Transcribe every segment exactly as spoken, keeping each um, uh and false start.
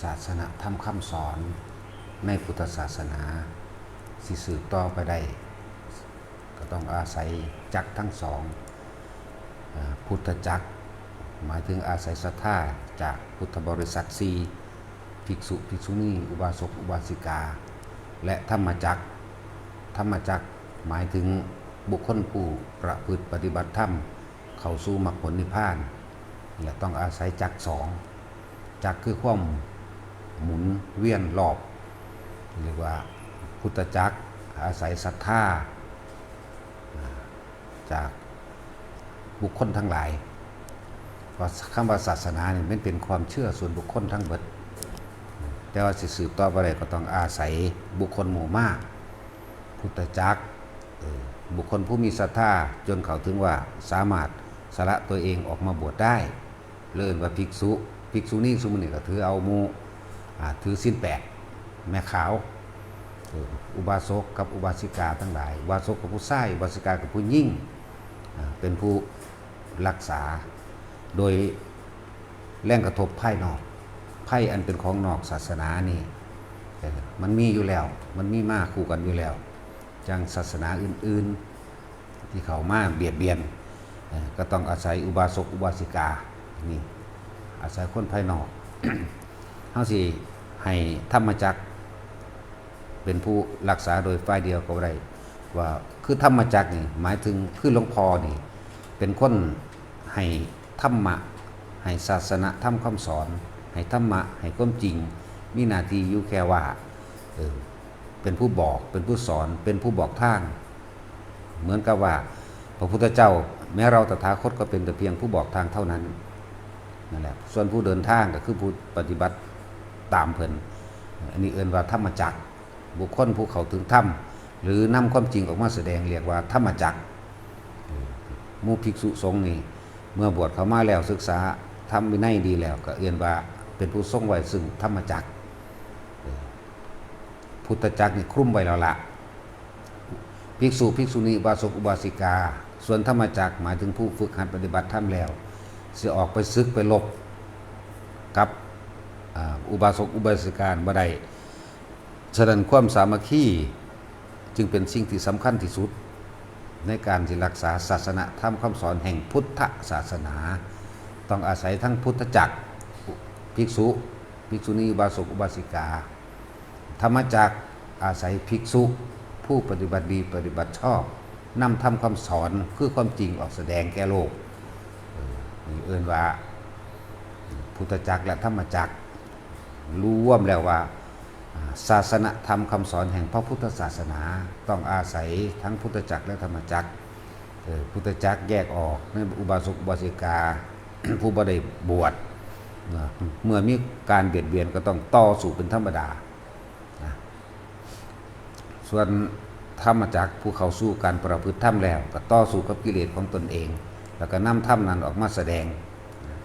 ศาสนธรรมคำสอนในพุทธศาสนาสิสืบต่อไปได้ ก็ต้องอาศัยจักรทั้งสองอ่าพุทธจักร หมายถึงอาศัยศรัทธาจากพุทธบริษัทสี่ ภิกษุ ภิกษุณี อุบาสก อุบาสิกา และธรรมจักร ธรรมจักรหมายถึงบุคคลผู้ประพฤติปฏิบัติธรรม เข้าสู่มรรคผลนิพพาน และต้องอาศัยจักรสอง จักรคือความหมุนเวียนรอบ เรียกว่าพุทธจักร อาศัยศรัทธาอ่าจากบุคคลทั้งหลาย เพราะคำว่าศาสนานี่มันเป็นความเชื่อส่วนบุคคลทั้งเบิด แต่ว่าสิสืบต่อไปได้ก็ต้องอาศัยบุคคลหมู่มาก พุทธจักรเออบุคคลผู้มีศรัทธาจนเขาถึงว่าสามารถสละตัวเองออกมาบวชได้ เรียกว่าภิกษุ ภิกษุณีซุมื้อนี้ก็ถือเอาหมู่อ่าถือศีลแปด แม่ขาวเอออุบาสกกับอุบาสิกาทั้งหลาย อุบาสกกับผู้ชาย อุบาสิกากับผู้หญิงอ่าเป็นผู้รักษา โดยแรงกระทบภายนอก ภัยอันเป็นของนอกศาสนานี่เออมันมีอยู่แล้ว มันมีมาคู่กันอยู่แล้ว จั่งศาสนาอื่นๆ ที่เข้ามาเบียดเบียนเอ่อก็ต้องอาศัยอุบาสกอุบาสิกา นี่ อาศัยคนภายนอก เฮาสิให้ธรรมจักรเป็นผู้รักษาโดยฝ่ายเดียวก็บ่ได้ ว่าคือธรรมจักรนี่หมายถึงคือหลวงพ่อนี่เป็นคนให้ธรรมะ ให้ศาสนธรรมคำสอน ให้ธรรมะ ให้ความจริง มีหน้าที่อยู่แค่ว่าเออเป็นผู้บอก เป็นผู้สอน เป็นผู้บอกทาง เหมือนกับว่าพระพุทธเจ้าแม้เราตถาคตก็เป็นแต่เพียงผู้บอกทางเท่านั้น นั่นแหละ ส่วนผู้เดินทางก็คือผู้ปฏิบัติตามเพิ่น อันนี้เอิ้นว่าธรรมจักร บุคคลผู้เข้าถึงธรรม หรือนำความจริงออกมาแสดงเรียกว่าธรรมจักร หมู่ภิกษุสงฆ์นี่ เมื่อบวชเข้ามาแล้วศึกษาธรรมวินัยดีแล้วก็เอิ้นว่าเป็นผู้ทรงไว้ซึ่งธรรมจักร พุทธจักรนี่คลุมไว้แล้วละ ภิกษุ ภิกษุณี อุบาสก อุบาสิกา ส่วนธรรมจักรหมายถึงผู้ฝึกหัดปฏิบัติธรรมแล้ว สิออกไปศึกไปรบกับอ่าอุบาสก อุบาสิกาบ่ได้ ฉะนั้นความสามัคคีจึงเป็นสิ่งที่สำคัญที่สุด ในการที่รักษาศาสนธรรมคำสอนแห่งพุทธศาสนา ต้องอาศัยทั้งพุทธจักร ภิกษุ ภิกษุณี อุบาสก อุบาสิกา ธรรมจักรอาศัยภิกษุ ผู้ปฏิบัติดีปฏิบัติชอบ นำธรรมคำสอนคือความจริงออกแสดงแก่โลก เออนี่เอิ้นว่าพุทธจักรและธรรมจักร รวมแล้วว่าอ่าศาสนธรรมคำสอนแห่งพระพุทธศาสนา ต้องอาศัยทั้งพุทธจักรและธรรมจักร เออพุทธจักรแยกออกในอุบาสกอุบาสิกา ผู้บ่ได้บวชนะเมื่อมีการเบียดเบียนก็ต้องต่อสู้เป็นธรรมดานะส่วนธรรมจักรผู้เข้าสู่การประพฤติธรรมแล้ว ก็ต่อสู้กับกิเลสของตนเอง แล้วก็นำธรรมนั้นออกมาแสดงนะ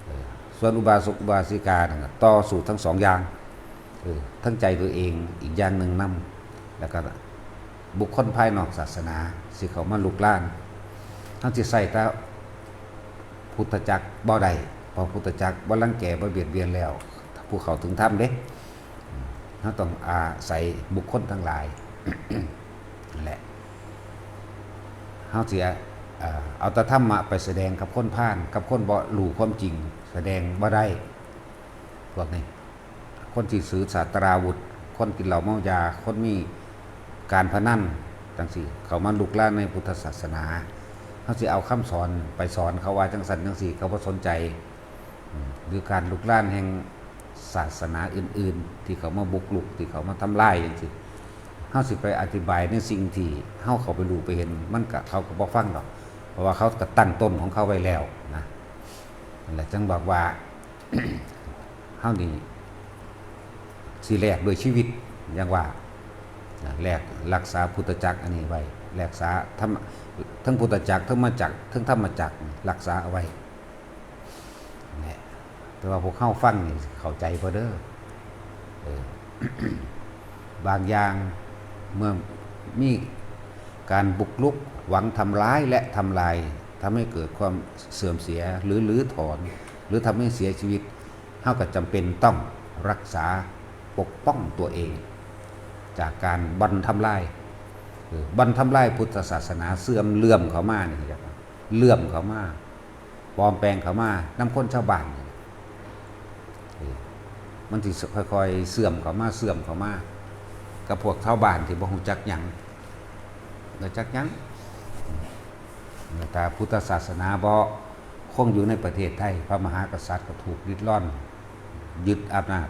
เออส่วนอุบาสกอุบาสิกานั่นก็ต่อสู้ทั้งสองอย่าง เออทั้งใจตัวเองอีกอย่างหนึ่งนำ แล้วก็บุคคลภายนอกศาสนาสิเข้ามาลุกลานเฮาสิใช้แต่พุทธจักรบ่ได้ เพราะพุทธจักรบ่รังแกบ่เบียดเบียนแล้ว ผู้เข้าถึงธรรมเด้เฮาต้องอาศัยบุคคลทั้งหลายนั่นแหละเฮาสิเอ่อเอาแต่ธรรมะไปแสดงกับคนพาลกับคนบ่รู้ความจริงแสดงบ่ได้ พวกนี้ คนที่ถือสาตราวุธ คนกินเหล้าเมายา คนมีการพนันจังซี้ เข้ามาลุกลานในพุทธศาสนา เฮาสิเอาคำสอนไปสอนเขาว่าจังซั่นจังซี้ เขาบ่สนใจอืมหรือการลุกลานแห่งศาสนาอื่นๆ ที่เขามาบุกรุก ที่เขามาทำลายจังซี้ เฮาสิไปอธิบายในสิ่งที่เฮาเข้าไปรู้ไปเห็น มันก็ เขาก็บ่ฟังดอก เพราะว่าเขาก็ตั้งต้นของเขาไว้แล้วนะ นั่นแหละจั่งบอกว่า เฮานี่สิแลกด้วยชีวิต อย่างว่านะแลกรักษาพุทธจักรอันนี้ไว้ รักษาธรรม ทั้งพุทธจักร ทั้งธรรมจักร ทั้งธรรมจักร รักษาเอาไว้ นี่แหละ แต่ว่าพวกเฮาฟังนี่เข้าใจบ่เด้อ เออ บางอย่างเมื่อมีการบุกรุกหวังทำร้ายและทำลาย ทำให้เกิดความเสื่อมเสีย หรือรื้อถอน หรือทำให้เสียชีวิต เฮาก็จำเป็นต้อง รักษาปกป้องตัวเอง จากการบ่อนทำลาย เออ บ่อนทำลายพุทธศาสนาเสื่อมเหลื่อมเข้ามานี่ครับ เหลื่อมเข้ามา ปลอมแปลงเข้ามานำคนชาวบ้านนี่ เออ มันสิค่อยๆเสื่อมเข้ามา เสื่อมเข้ามา กับพวกชาวบ้านที่บ่ฮู้จักหยัง บ่จักหยัง ถ้าพุทธศาสนาบ่คงอยู่ในประเทศไทย พระมหากษัตริย์ก็ถูกริดร่อน ยึดอำนาจ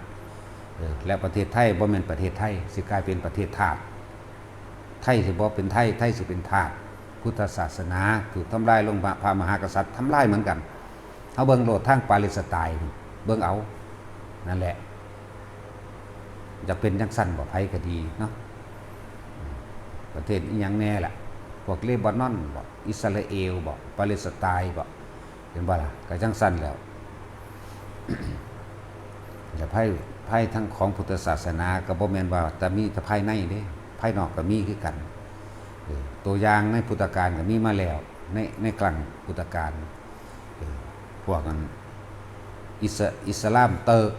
เออ และประเทศไทยบ่แม่นประเทศไทย สิกลายเป็นประเทศทาส ไทยสิบ่เป็นไทย ไทยสิเป็นทาส พุทธศาสนาถูกทำลายลง พระมหากษัตริย์ทำลายเหมือนกัน เฮาเบิ่งโลดทางปาเลสไตน์ เบิ่งเอา นั่นแหละ จะเป็นจังซั่นบ่ ไผก็ดีเนาะ ประเทศอีหยังแน่ล่ะ พวกเลบานอนบ่ อิสราเอลบ่ ปาเลสไตน์บ่ เห็นบ่ล่ะ ก็จังซั่นแล้ว แต่ภัย ภัยทั้งของพุทธศาสนาก็บ่แม่นว่าแต่มีแต่ภายในเด้ ภายนอกก็มีคือกัน เออ ตัวอย่างในพุทธกาลก็มีมาแล้ว ใน ในครั้งพุทธกาล เออ พวกนั้น อิส อิสลามเติร์ก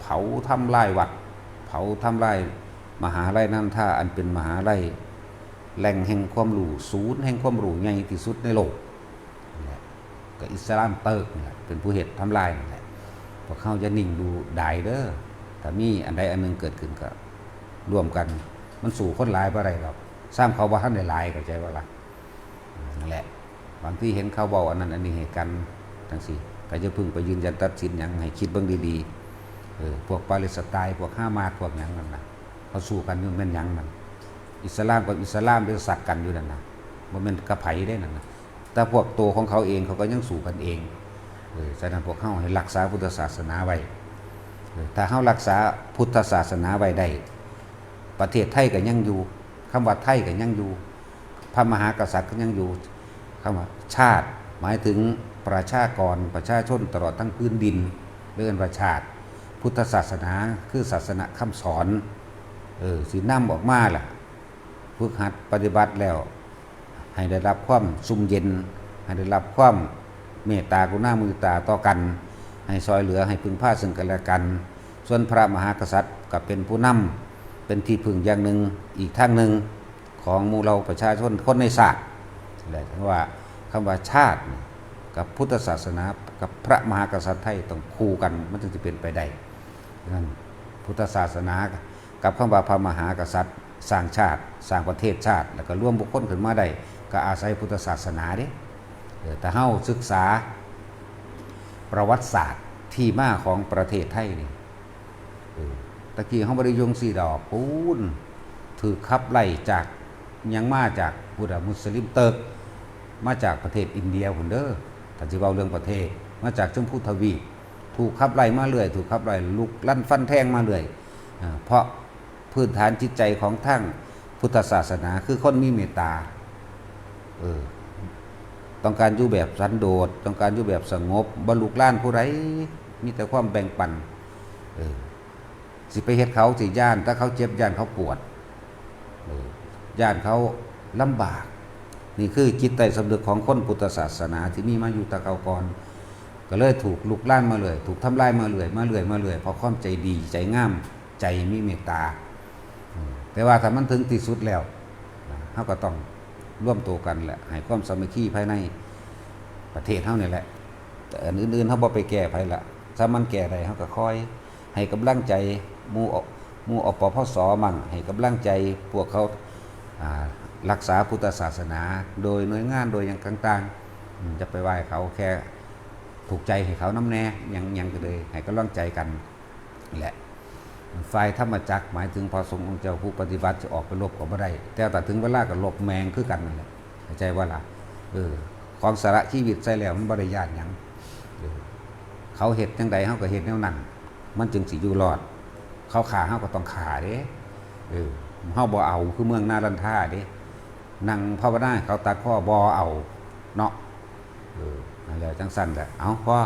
เผาทำลายวัด เผาทำลายมหาลัยนันทา อันเป็นมหาลัยแหล่งแห่งความรู้ ศูนย์แห่งความรู้ใหญ่ที่สุดในโลก นั่นแหละ ก็อิสลามเติร์กนี่แหละ เป็นผู้เฮ็ดทำลายนั่นแหละ พวกเฮาอย่านิ่งดูดายเด้อ ถ้ามีอันใดอันหนึ่งเกิดขึ้นก็ร่วมกัน มันสู้คนหลายบ่ได้ดอก ซ้ำเขาบ่ทันได้หลาย เข้าใจบ่ล่ะ นั่นแหละ บางทีเห็นเขาเว้าอันนั้นอันนี้ให้กันจังซี้ ก็อย่าเพิ่งไปยืนยันตัดสินหยัง ให้คิดเบิ่งดีๆ เออ พวกปาเลสไตน์ พวกฮามาส พวกหยังนั่นน่ะ เขาสู้กันอยู่แม่นหยังนั่น อิสลามกับอิสลามเด้อ สักกันอยู่นั่นน่ะ บ่แม่นกับไผเด้นั่นน่ะ แต่พวกตัวของเขาเองเขาก็ยังสู้กันเอง เออ ฉะนั้นพวกเฮาให้รักษาพุทธศาสนาไว้ เออ ถ้าเฮารักษาพุทธศาสนาไว้ได้ ประเทศไทยก็ยังอยู่ คำว่าไทยก็ยังอยู่ พระมหากษัตริย์ก็ยังอยู่ คำว่าชาติ หมายถึงประชากร ประชาชนตลอดทั้งพื้นดิน เรียกว่าชาติ พุทธศาสนาคือศาสนคำสอน เออ สินำออกมาล่ะ ฝึกหัดปฏิบัติแล้ว ให้ได้รับความซุ่มเย็น ให้ได้รับความเมตตากรุณามุทิตาต่อกัน ให้ซอยเหลือ ให้พึ่งพาซึ่งกันและกัน ส่วนพระมหากษัตริย์ก็เป็นผู้นำ เป็นที่พึ่งอย่างหนึ่ง อีกทางหนึ่ง ของหมู่เหล่าประชาชนคนในชาติ และถือว่าคำว่าชาตินี่กับพุทธศาสนา กับพระมหากษัตริย์ไทยต้องคู่กัน มันจึงจะเป็นไปได้ นั้นพุทธศาสนากับคำว่าพระมหากษัตริย์สร้างชาติ สร้างประเทศชาติ แล้วก็รวมบุคคลขึ้นมาได้ ก็อาศัยพุทธศาสนาเด้ เออ ถ้าเฮาศึกษาประวัติศาสตร์ที่มาของประเทศไทยนี่ เออ ตะกี้เฮาบ่ได้อยู่จั่งซี้ดอก ปู๊น ถูกขับไล่จาก หยังมาจากพุทธมุสลิมเติร์ก มาจากประเทศอินเดียพุ้นเด้อ ถ้าสิเว้าเรื่องประเทศ มาจากชมพูทวีป ถูกขับไล่มาเรื่อย ถูกขับไล่ลุกลันฟันแทงมาเรื่อย อ่า เพราะพื้นฐานจิตใจของทางพุทธศาสนาคือคนมีเมตตา เออ ต้องการอยู่แบบสันโดษ ต้องการอยู่แบบสงบ บ่ลุกลานผู้ใด มีแต่ความแบ่งปัน เออ สิไปเฮ็ดเขาสิย้าน ถ้าเขาเจ็บย้านเขาปวด เออ ย้านเขาลำบาก นี่คือจิตใต้สำนึกของคนพุทธศาสนาที่มีมาอยู่แต่เก่าก่อน ก็เลยถูกลุกลานมาเรื่อย ถูกทำลายมาเรื่อย มาเรื่อย มาเรื่อย เพราะความใจดี ใจงาม ใจมีเมตตา อืม แต่ว่าถ้ามันถึงที่สุดแล้วนะ เฮาก็ต้องรวมตัวกันแหละ ให้ความสามัคคีภายในประเทศเฮานี่แหละ แต่อันอื่นๆ เฮาบ่ไปแก้ไผละ ถ้ามันแก้ได้ เฮาก็คอยให้กำลังใจหมู่ หมู่ อปพส มั่ง ให้กำลังใจพวกเขา อ่า รักษาพุทธศาสนา โดยหน่วยงาน โดยหยังต่างๆ อืม จะไปว่าเขาแค่ถูกใจให้เขานำแน่ หยัง หยังก็เลย ให้กำลังใจกัน แหละ ฝ่ายธรรมจักร หมายถึงพระสงฆ์องค์เจ้าผู้ปฏิบัติ จะออกไปรบก็บ่ได้ แต่ถ้าถึงเวลาก็รบแม่งคือกันนั่นแหละ เข้าใจบ่ล่ะ เออ ของสละชีวิตใส่แล้วมันบ่ได้ย้านหยัง เออ เขาเฮ็ดจั่งใด เฮาก็เฮ็ดแนวนั้น มันจึงสิอยู่รอด เขาฆ่า เฮาก็ต้องฆ่าเด้ เออ เฮาบ่เอาคือเมืองนารันทาเด้ นั่งภาวนาให้เขาตัดพ้อ บ่เอา เนาะ เออ นั่นแหละ จั่งซั่นแหละ เอา พอ